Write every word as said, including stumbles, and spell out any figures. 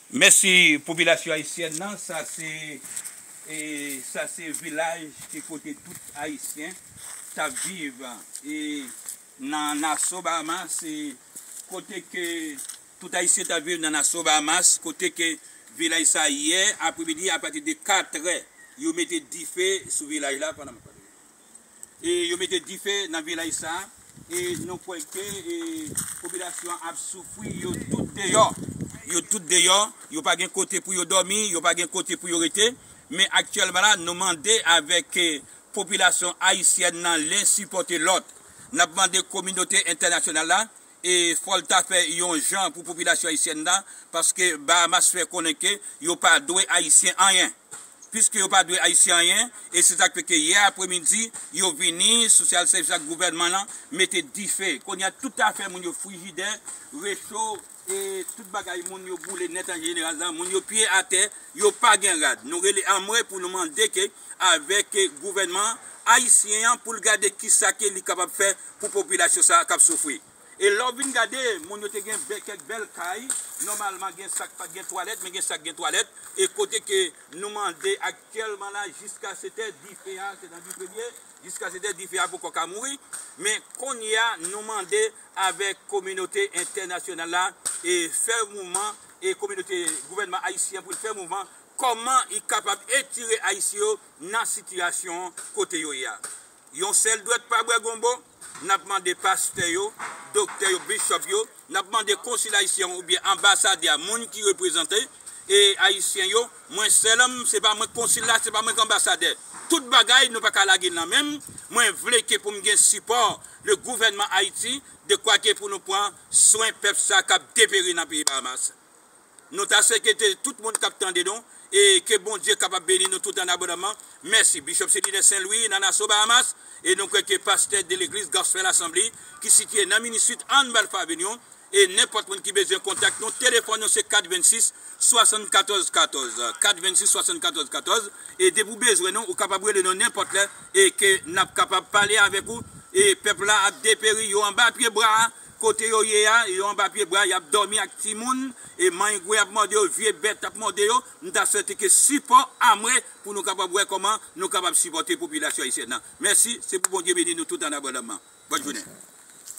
Mèsi popilasyon ayisyèn nan, sa se e sa se vilaj ki kote tout ayisyen t ap viv e nan Nassau Bahamas, e kote ke tout ayisyen t ap viv nan Nassau Bahamas, kote ke vilaj sa yè apremidi apati de katrè yo mete dife sou vilaj la pandan m ap pale. E yo mete dife nan vilaj sa a, e nou kwè ke e popilasyon an ap soufri, yo tout deyò, yo tout deyò, yo pa gen kote pou yo dòmi, yo pa gen kote pou yo rete. Men aktyèlman la, nou mande avèk e popilasyon ayisyèn nan len sipòte lòt. N ap mande kominote entènasyonal la e fò l ta fè yon jan pou popilasyon ayisyèn nan, paske Bahamas fè konnen ke yo pa dwe ayisyen anyen. Piske yo pa dwe ayisyen anyen, e se sa k fè ke yè apremidi yo vini, sosyal sèvis ak gouvènman nan mete dife. Kounye a tout afè moun yo, frijidè, recho, e tout bagay moun yo boule nèt an jeneral la, moun yo pye atè, yo pa gen rad. Nou rele anmwe pou nou mande ke avèk gouvènman ayisyen an pou l gade kisa ke li kapab fè pou popilasyon sa a k ap soufri. E lè w vin gade, moun yo te gen bè- kèk bèl kay, nòmalman gen sa k pa t gen twalèt, men gen sa k gen twalèt, e kote ke nou mande aktyèlman la, jiska sèt è dife a, se nan dife l ye, jiska sèt è dife a poko ka mouri, men kounye a, nou mande avèk kominote entènasyonal la, e fè mouvman, e kominote gouvènman ayisyen pou l fè mouvman, kòman li kapab etire ayisyen yo nan sitiyasyon kote yo ye a. Yon sèl dwèt pa bwè gonbo, n ap mande pastè yo, doktè yo, bishop yo, n ap mande konsil ayisyen oubyen anbasadè a, moun ki reprezante e ayisyen yo. Mwen sèl, se pa mwen konsil la, se pa mwen k anbasadè. Tout bagay nou pa ka lage l nan men m. Mwen vle ke pou m gen sipò le gouvènman Ayiti, de kwa ke pou nou pran swen pèp sa k ap deperi nan peyi Bahamas. Nou ta swete tout moun k ap tande nou, e ke Bondye kapab beni nou tout an abondamman. Mèsi. Bishop se lidè Sen Lwi nan Nassau Bahamas, e nou kwè ke pastè de legliz Gospel Assembly ki sitiye nan Mini Suite Ann Balfa Avenue, e nenpòt moun ki bezwen kontak nou, telefòn nou se kat vennsis swasannkatòz katòz, kat vennsis swasannkatòz katòz, e depi w bezwen nou, ou kapab rele nou nenpòt lè, e ke n ap kapab pale avèk ou, e pèp la ap deperi, yo anba pye bwa, kote yo ye a, yo anba pye bwa, y ap dòmi ak timoun, e mangwen ap mòde yo, vye bèt ap mòde yo. M ta swete ke sipò anmwe pou nou kapab wè kòman nou kapab sipòte popilasyon ayisyèn nan. Mèsi, se pou Bondye beni nou tout an abondamman. Bòn jounen.